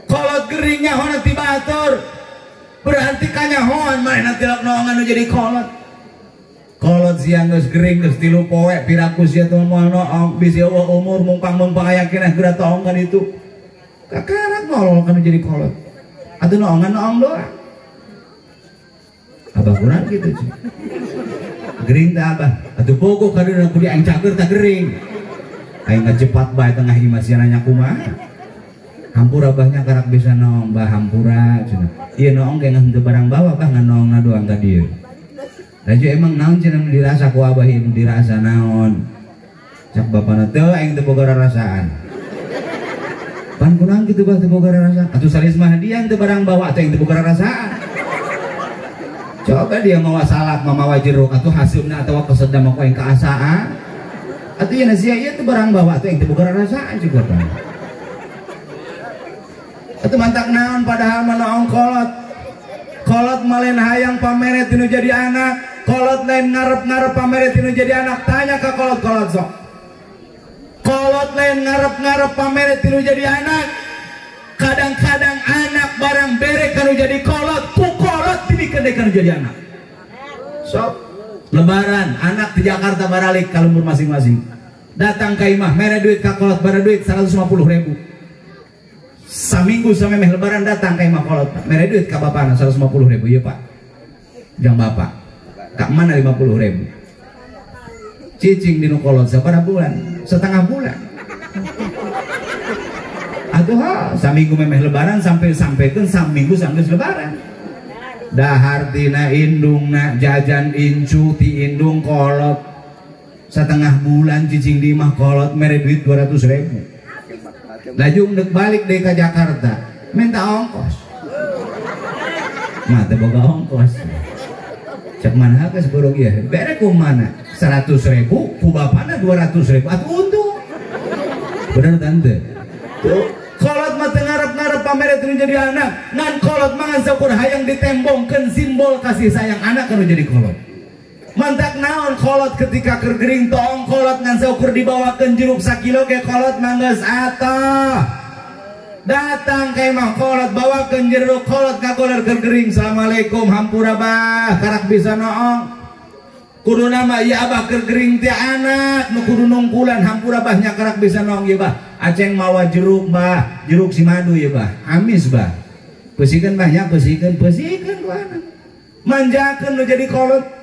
Kolot geringnya hona ti batur. Berarti kanyahoan manehna tilok noongan nu jadi kolot. Kolot siang geus gering geus 3 poe piraku sia teh moal noong bisi eueuh umur mungpang-mungpang aya keneh geura toong kan itu. Kakarak ngolol kanu jadi kolot. Atuh noongan noong doang. Abah kurang gitu sih. Gering teh abah. Atuh bogoh kadeuna kudu aing cager tah gering. Aing ngajepat bae tengah imah sia nanya kumaha. Hampura abahnya karak bisa noong bah hampura cenah. Ieu noong ge henteu barang bawa bah ngan noongna doang ka dieu. Laju emang naon cenah nu dirasa ku abah ieu nu dirasa naon. Cak bapana teu aing teu boga rarasaan. Pan kunaon kitu bah teu boga rarasaan? Atuh salis mah hadiah teu barang bawa atuh aing teu boga rarasaan. Coba dia mawa salak, mawa jeruk atuh hasilna atawa kesedam ku aing kaasaan. Atuh ieu sia ieu teu barang bawa atuh aing teu boga rarasaan cik bapana. Atuh mantak naon padahal mah noong kolot. Kolot mah lain hayang pamere tinu jadi anak, kolot lain ngarep-ngarep pamere tinu jadi anak. Tanya ke kolot-kolot sok. Kolot lain ngarep-ngarep pamere tinu jadi anak. Kadang-kadang anak barang bere kanu jadi kolot, ku kolot dibikeun deui kanu jadi anak. Sok lebaran anak di Jakarta baralik ka lembur masing-masing. Datang ka imah mere duit ka kolot, bare duit 150.000. Saminggu samemeh lebaran datang ka imah kolot, mere duit ka bapana 150.000 ieu Pak. Jang bapak. Ka mana 50.000? Cicing dinu kolot sabaraha bulan? Setengah bulan. Atuh ha, saminggu memeh lebaran sampai sampaikan saminggu sampai lebaran. Dahar tina indungna jajan incu ti indung kolot. Setengah bulan cicing di imah kolot mere duit 200.000. Laju ndek balik deui ka Jakarta, minta ongkos. Mah teu boga ongkos. Cek mana geus borong ieu? Bere ku mana? 100.000, ku bapana 200.000. Atuh untung. Bener tante. Tuh, kolot mah teu ngarep-ngarep pamere teu jadi anak. Ngan kolot mah ngan saukur hayang ditembongkeun simbol kasih sayang anak kanu jadi kolot. Mantak naon kolot ketika keur gering toong kolot ngan saukur dibawakeun jeruk sakilo ge kolot mah geus atoh. Datang ka imah kolot bawakeun jeruk kolot ngagoler keur gering. Assalamualaikum hampura bah karak bisa noong. Kuduna mah ieu abah keur gering teh anak nu kudu nungkulan hampura bah nya karak bisa noong ieu bah. Aceng mawa jeruk bah, jeruk si madu ieu bah. Amis bah. Peusikeun bah nya peusikeun, peusikeun ku anak. Manjakeun nu jadi kolot.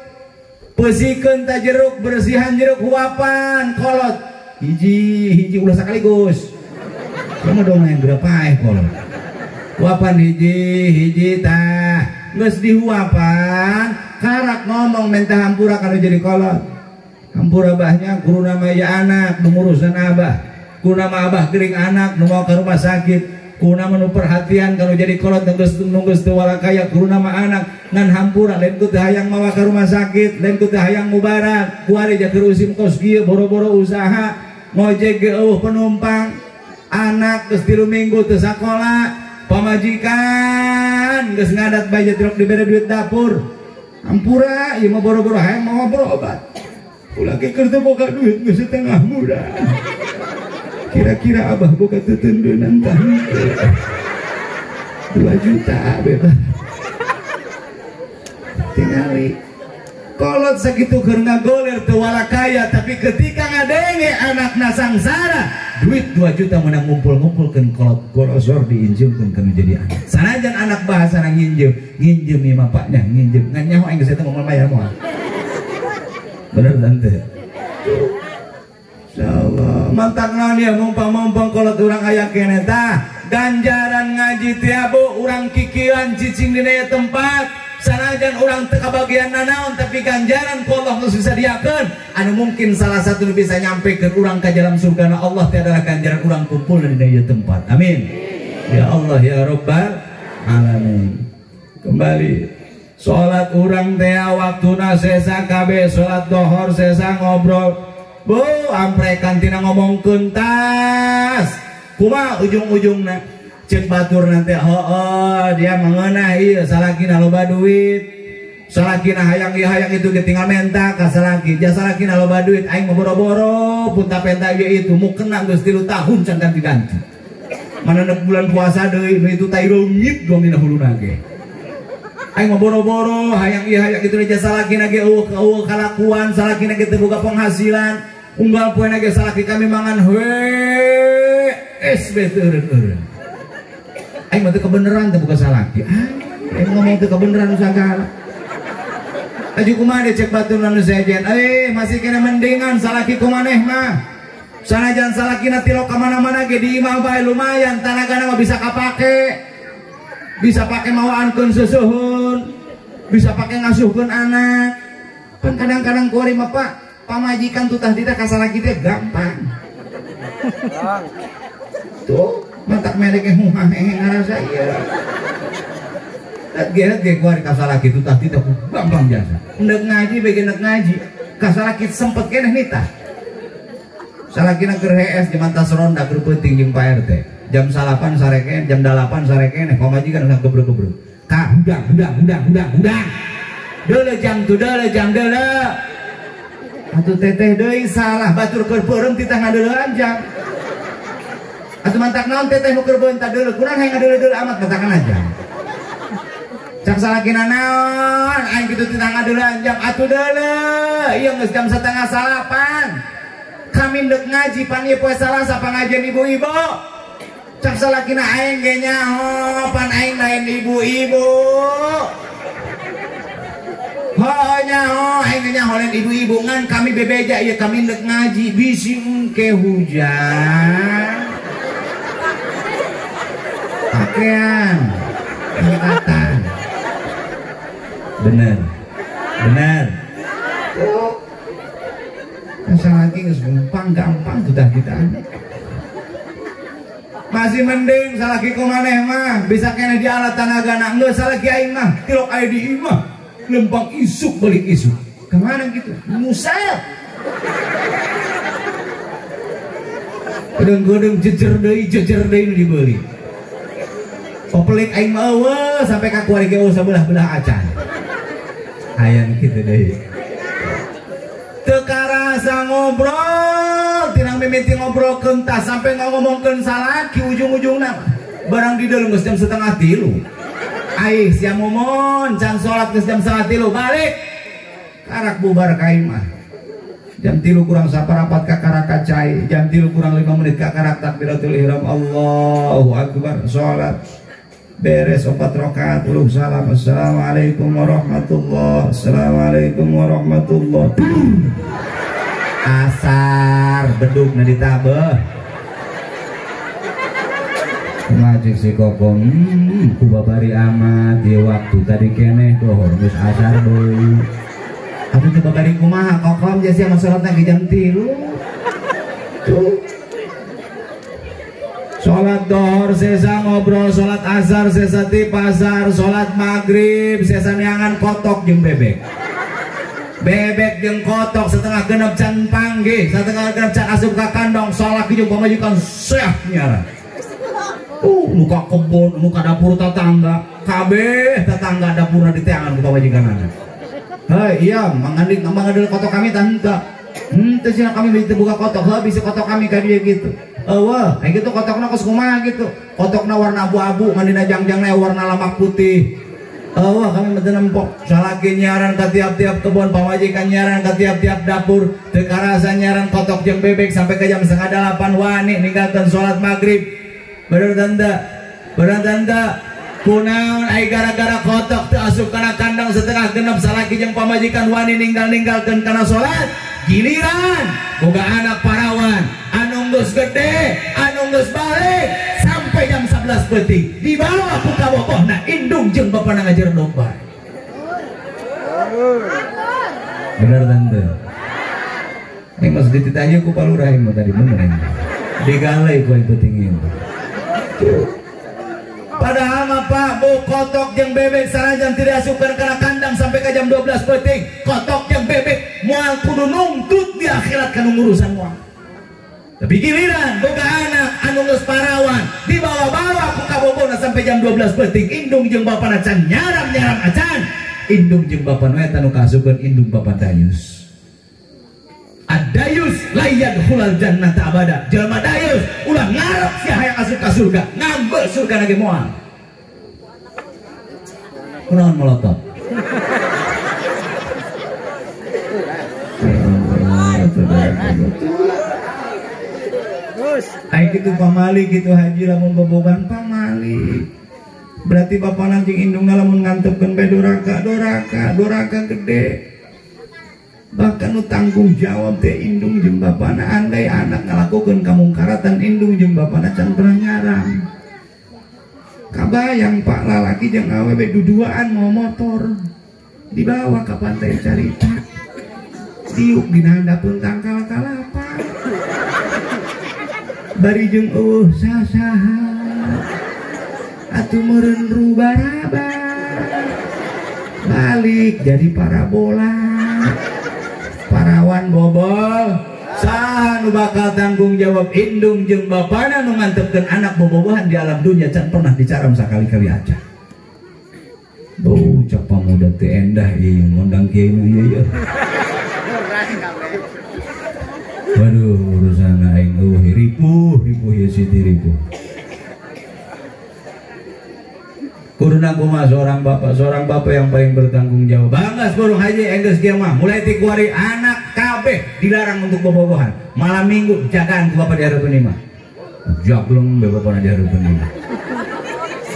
Peusikeun ta jeruk, bersihan jeruk huapan kolot. Hiji hiji ulah sakaligus. Kamu dong yang berapa kolot. Huapan hiji hiji tah. Geus dihuapan, karak ngomong minta hampura kalau jadi kolot. Hampura bahnya guru nama ya anak nu ngurusan abah. Guru nama abah gering anak nu mau ke rumah sakit. Guru nama nu perhatian kalau jadi kolot nunggus teu walakaya guru nama anak ngan hampura lain ku teu hayang mawa ke rumah sakit, lain ku teu hayang mubarak. Kuari ja keur usim kos kieu boro-boro usaha ngojek ge eueuh penumpang. Anak geus 3 minggu teu sakola, pamajikan geus ngadat bae jeruk dibere duit dapur. Hampura ieu mah boro-boro hayang mawa berobat. Ulah ge keur teu boga duit geus setengah bulan. Kira-kira abah boga tetendunan tah 2 juta bebas. Tingali kolot sakitu keur ngagoler teu walakaya tapi ketika ngadenge anakna sangsara duit 2 juta menang ngumpul-ngumpulkeun kolot gorosor diinjemkeun kana jadi anak. Sanajan anak bahasana nginjem, nginjem ieu mah paknya nginjem. Ngan nyaho aing geus eta moal bayar moal. Bener tante. Insyaallah mantak naon ieu mumpang-mumpang kolot urang aya keneh tah ganjaran ngaji teh bu urang kikieuan cicing dina ieu tempat. Sanajan urang teu kabagian nanaon tapi ganjaran ku Allah geus disadiakeun anu mungkin salah satu nu bisa nyampekeun urang ka dalam surgana Allah teh adalah ganjaran urang kumpul dina ieu tempat. Amin. Ya Allah ya Rabbal alamin. Kembali salat urang teh waktuna sesa kabeh salat dohor sesa ngobrol. Bu amprekan tina ngomongkeun tas. Kumaha ujung-ujungna? Cek batur nanti oh, dia mengenah ieu salakina loba duit. Salakina hayang ieu hayang itu ge tinggal menta ka salaki. Ja salakina loba duit aing mah boro-boro punta penta ieu itu mu kena geus 3 tahun can ganti-ganti. Mana bulan puasa deui nu itu tai reungit doang dina huluna ge. Aing mah boro-boro hayang ieu hayang itu ja salakina ge eueuh kalakuan salakina ge teu boga penghasilan. Unggal poe ge salaki kami mangan we es be teu eureun-eureun. Aing mah teu kebeneran teu buka salaki. Aing ngomong teu kebeneran sagala. Aju kumaha cek batur anu sejen. Masih kena mendingan salaki kumaneh mah. Sanajan salakina tilok ka mana-mana ge di imah bae lumayan tanagana mah bisa kapake. Bisa pake mawaankeun susuhun. Bisa pake ngasuhkeun anak. Kan kadang-kadang kuari mah Pak, pamajikan tutah tita ka salaki teh gampang. Tuh, mantak melek huhah ngarasa ieu. Geret ge kuari ka salaki tutah tita gampang jasa. Endek ngaji bege endek ngaji, ka salaki sempet keneh nitah. Salakina keur hees di mantas ronda keur peuting jeung Pak RT. Jam 9 sareken, jam 8 sareken, pamajikan udah gebrek-gebrek. Ka hudang hudang hudang hudang hudang. Deuleu jam tu deuleu jam deuleu. Atuh teteh deui salah batur keur peureum titah ngadeuleuan jam. Atuh mantak naon teteh nu keur beunta deuleu kurang hayang ngadeuleu-deuleu amat matakan aja. Cak salakina naon aing kitu titah ngadeuleuan jam atuh deuleu ieu geus jam 8:30. Kami ndek ngaji pan ieu poe Salasa pangajian ibu-ibu. Cak salakina aing ge nyaho pan aing lain ibu-ibu. Heuh nyaho aing ge nyaho lain ibu-ibu ngan kami bebeja ieu kami ndek ngaji bisi engke hujan. Pakaian angkatan. Bener. Bener. Salaki geus gampang gampang sudah kita. Masih mending salaki kumaneh mah bisa keneh di alat tanagana geus salaki aing mah tilok aya di imah lempang isuk balik isuk. Kemana gitu? Musel. Gedeng-gedeng jejer deui nu dibeli. Popelik aing mah eueuh sampai ka kuari ge eueuh sabelah-belah acan. Hayang kitu deui. Teu karasa ngobrol, tirang mimiti ngobrol kentas sampai ngomongkeun salaki ujung-ujungna barang di dalam geus jam 2:30. Aih sia momon can salat geus jam 2:30 balik. Karak bubar ka imah. Jam 3 kurang 1/4 ka karaka cai, jam 3 kurang 5 menit ka karak takbiratul ihram Allahu akbar salat. Beres 4 rakaat uluk salam assalamualaikum warahmatullah assalamualaikum warahmatullah. Asar beduk na ditabeh ngajik si kokom ku babari amat di waktu tadi keneh dohor geus asar deui atuh teu babari kumaha kokom jasi mah salatna ge jam 3 tuh. Salat dohor sesa ngobrol, salat asar sesa ti pasar, salat maghrib sesa neangan kotok jeung bebek. Bebek jeung kotok 5:30 can panggih, 5:30 can asup ka kandang, salat jeung pamajikan seah nyaran. Muka kebon, muka dapur tetangga, kabeh tetangga dapurna diteangan ku pamajikanana. Hei, iya, mangandik mangadeul kotok kami tah henteu. Henteu cenah kami bisa buka kotok, heuh bisa kotok kami ka dieu gitu. Eueuh, kayak gitu kotokna kos kumaha gitu. Kotokna warna abu-abu, ngan dina jangjangna warna lamak putih. Eueuh, kami mah teu nempok. Salaki nyaran ka tiap-tiap kebon, pamajikan nyaran ka tiap-tiap dapur, teu karasa nyaran kotok jeung bebek sampai ke jam 7:30 wani ninggalkeun salat maghrib. Bener tante? Bener tante? Kunaon ai gara-gara kotok teu asup kana kandang 5:30 salaki jeung pamajikan wani ninggal-ninggalkeun kana salat. Giliran boga anak parawan anu geus gede anu geus balik sampai jam 11 peuting dibawa ku kabogohna indung jeung bapana ngajar domba. Bener tante? Ini mas dititanya ku palurah ini tadi bener ini digalai ku aing peuting ieu. Padahal mah Pak bu kotok jeung bebek sanajan tidak asupkeun kana kandang sampai ke jam 12 peuting kotok jeung bebek moal kudu nungtut di akhirat kana ngurusan moal. Tapi giliran boga anak anu geus parawan dibawa-bawa ku kabogona sampai jam 12 peuting indung jeung bapana can nyaram-nyaram acan indung jeung bapana eta nu kaasupkeun indung bapa dayus. Ad-dayus la yadkhulul jannata abada. Jelema dayus ulah ngarep sia hayang asup ka surga, ngambeu surga ge moal. Kunaon melotot? Ai kitu pamali kitu haji lamun bobogan pamali. Berarti bapana jeung indungna lamun ngantepkeun bae doraka, doraka, doraka gede. Bahkan nu tanggung jawab teh indung jeung bapana, andai anak ngalakukeun kamungkaratan indung jeung bapana can pernah nyaram. Kabayang pak lalaki jeung awewe duduaan mau motor dibawa ka pantai carita. Diuk dina handapeun tangkal kalapa. Bari jeung eueuh sasaha. Atuh meureun rubaraba. Balik jadi parabola. Parawan bobol. Saha nu bakal tanggung jawab indung jeung bapana nu ngantepkeun anak bobogohan di alam dunia can pernah dicaram sakali-kali aja. Beuh cak pamuda teh endah ieu ngondang kiai nu ieu ieu. Waduh urusan aing eueuh ripuh ripuh ieu Siti ripuh. Kuduna kumaha seorang bapak yang paling bertanggung jawab. Banggas burung haji enggeus kieu mah mulai ti kuari anak kabeh dilarang untuk bobogohan. Malam minggu jagaan ku bapak di hareupeun imah. Jagleng be bapana di hareupeun imah.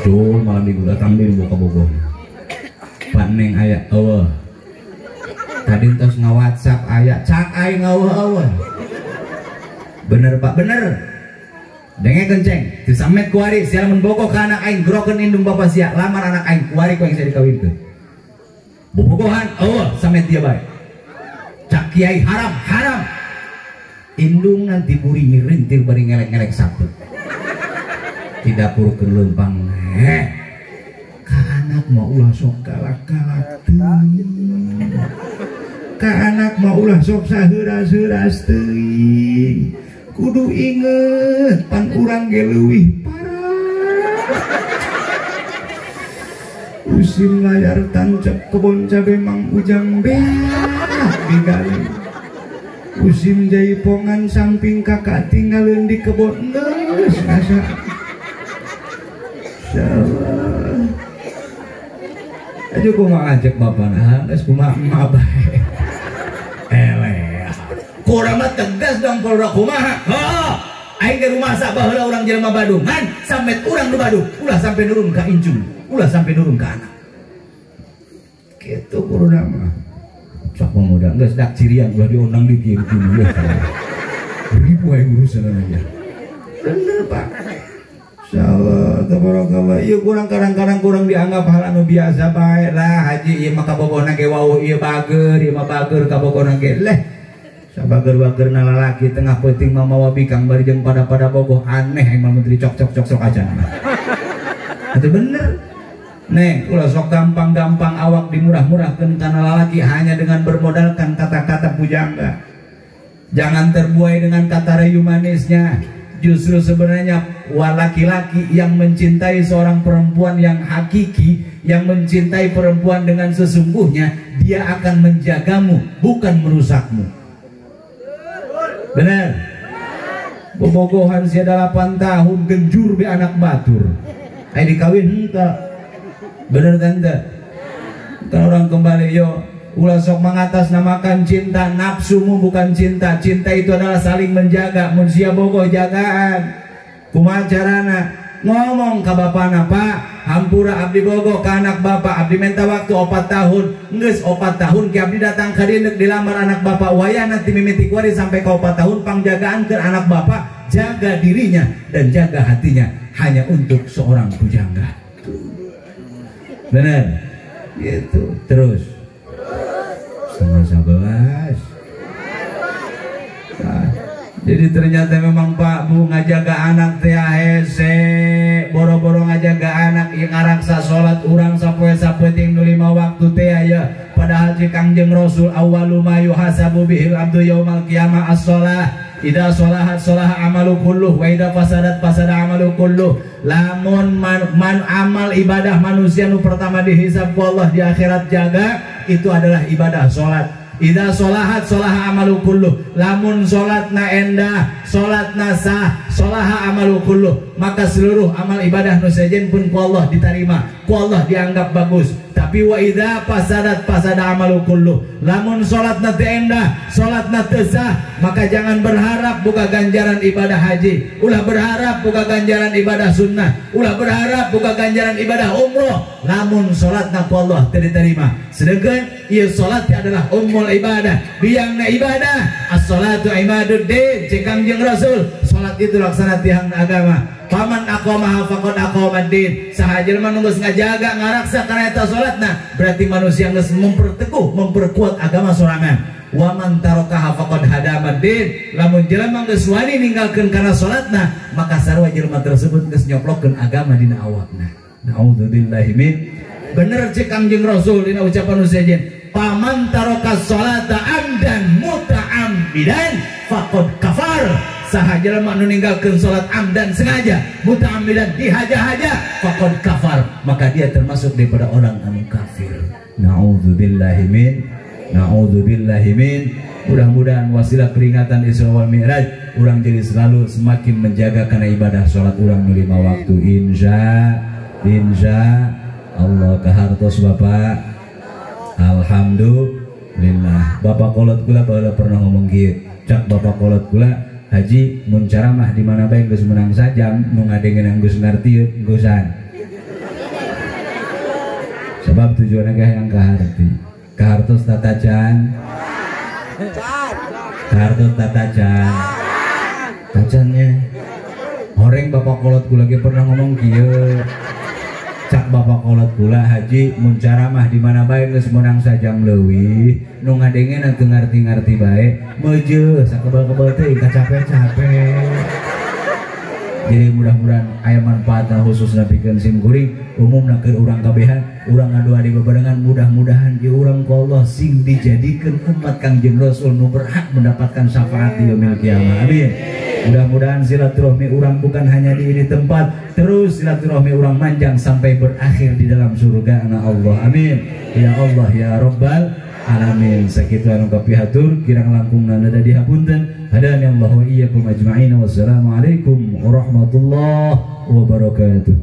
Dul malam minggu datang deui boga bogoh. Pak Neng aya eueuh. Tadi tos nga-WhatsApp aya cak aing eueuh-eueuh. Bener Pak, bener. Denge kenceng, disamet kuari sia lamun bogoh ka anak aing grokeun indung bapa sia, lamar anak aing kuari ku aing sia dikawinkeun. Bobogohan eueuh samet dia bae. Cak kiai haram, haram. Indung nanti buri mirintil bari ngelek-ngelek sapeut. Tidak purkeun leumpang. Ka anak mah ulah sok galak-galak teuing. Ka anak mah ulah sok saheuras-heuras teuing. Kudu inget pan urang ge leuwih parah. Musim layar tancap kebon cabe Mang Ujang beak digali. Musim jaipongan samping kakak tinggalin di kebon geus ngasa. Insyaallah. Aja kumaha ajak bapana, geus kumaha emak bae. Eleh. Kurang mah tegas dong kalau kumaha. Oh, aing ke rumah sak baheula urang jelema Badungan, sampai urang nu Badung, ulah sampai nurun ka incung, ulah sampai nurun ka anak. Kitu kuruna mah. Cak pemuda geus dak cirian ulah diundang di kieu kieu. Ribu aing urusan aja. Bener Pak. Insyaallah tabarakallah. Ieu kurang kadang-kadang kurang dianggap hal anu biasa bae lah haji ieu mah kabogohna ge wauh ieu bager, ieu mah bager kabogohna ge leh. Sabager-bager na lalaki tengah peuting mah mawa bikang bari jeung pada-pada bogoh aneh aing mah menteri cok-cok-cok aja. Itu bener. Neng, ulah sok gampang-gampang awak dimurah-murahkeun kana lalaki hanya dengan bermodalkan kata-kata pujangga. Jangan terbuai dengan kata rayu manisnya. Justru sebenarnya laki-laki yang mencintai seorang perempuan yang hakiki, yang mencintai perempuan dengan sesungguhnya, dia akan menjagamu, bukan merusakmu. Benar. Bobogohan sia 8 tahun genjur be anak batur. Ai dikawin henteu. Bener tante. Kan orang kembali yo ulah sok mengatasnamakan cinta, nafsumu bukan cinta. Cinta itu adalah saling menjaga. Mun sia bogoh jagaan. Kumaha carana? Ngomong ka bapana, Pak, hampura abdi bogoh ka anak bapak, abdi minta waktu 4 tahun. Geus 4 tahun ki abdi datang ka dieu deuk dilamar anak bapak. Wayahna ti mimiti kuari sampai ka 4 tahun pangjagaan keur anak bapak, jaga dirinya dan jaga hatinya hanya untuk seorang pujangga. Bener? Gitu. Terus 10:30. Nah, jadi ternyata memang Pak Bu ngajaga anak teh hese, boro-boro ngajaga anak ieu ngaraksa salat urang sapoe sapenting nu 5 waktu teh aya. Padahal si Kangjeng Rasul awwalu ma yuhasabu bihil abdu yaumal qiyamah as-shalah. Idza sholahat sholaha amalu kulluh wa idza fasadat fasada amalu kulluh. Lamun man amal ibadah manusia nu pertama dihisab ku Allah di akhirat jaga itu adalah ibadah salat. Idza sholahat sholaha amalu kulluh. Lamun salatna endah, salatna sah, sholaha amalu kulluh, maka seluruh amal ibadah nu sejen pun ku Allah diterima, ku Allah dianggap bagus. Tapi Tapi wa idza fasadat fasada amalu kullu. Lamun salatna teu endah, salatna teu sah, maka jangan berharap buka ganjaran ibadah haji, ulah berharap buka ganjaran ibadah sunnah, ulah berharap buka ganjaran ibadah umroh. Lamun salatna ku Allah teu diterima. Sedangkan ieu salat adalah ummul ibadah, biangna ibadah. As-salatu imaduddin, cek Kangjeng Rasul, salat itu laksana tiang agama. Paman aqamaha faqad aqamaddin. Saha jelema nu geus ngajaga ngaraksa kana eta salatna, berarti manusia geus memperteguh, memperkuat agama sorangan. Wa man tarakaha faqad hadamaddin. Lamun jelema geus wani ninggalkeun kana salatna, maka sarua jelema tersebut geus nyoplokeun agama dina awakna. Naudzubillahi min. Bener cek Kangjeng Rasul dina ucapan sejen, paman taraka salata amdan muta'ammidan faqad kafar. Saha jelema nu ninggalkeun salat amdan sengaja, muta'ammidan dihaja-haja, faqad kafar, maka dia termasuk daripada orang anu kafir. Naudzubillahi min, naudzubillahi min. Mudah-mudahan wasilah peringatan Isra wal Mi'raj urang jadi selalu semakin menjaga karena ibadah salat urang nu 5 waktu. Insya Allah kahartos Bapak. Alhamdulillah. Bapak kolot kula baheula pernah ngomong kieu. Cak bapak kolot kula, haji mun ceramah di mana bae geus menang sajam, nu ngadengeun geus ngarti geusan. Sebab tujuanna ge hayang kaharti. Kahartos tatacan. Kahartos tatacan. Tacannya. Horeng bapak kolot kula ge pernah ngomong kieu. Cak bapak kolot kula, haji mun ceramah di mana bae geus meunang sajam leuwih, nu ngadengeun teu ngarti-ngarti bae, meujeuh sakebal-kebal teh kacape-cape. Jadi mudah-mudahan aya manfaatna khususna pikeun sim kuring, umumna keur urang kabehan, urang ngadoa di bebarengan, mudah-mudahan ieu urang ku Allah sing dijadikeun umat Kangjeng Rasul nu berhak mendapatkan syafaat di yaumil kiamah. Amin. Mudah-mudahan silaturahmi urang bukan hanya di ini tempat, terus silaturahmi urang manjang sampai berakhir di dalam surga ana Allah. Amin. Ya Allah ya Rabbal alamin. Sakitu anu kapihatur kirang langkung nada dihapunten. Hadani Allah wa iyyakum ajma'in. Wassalamualaikum warahmatullahi wabarakatuh.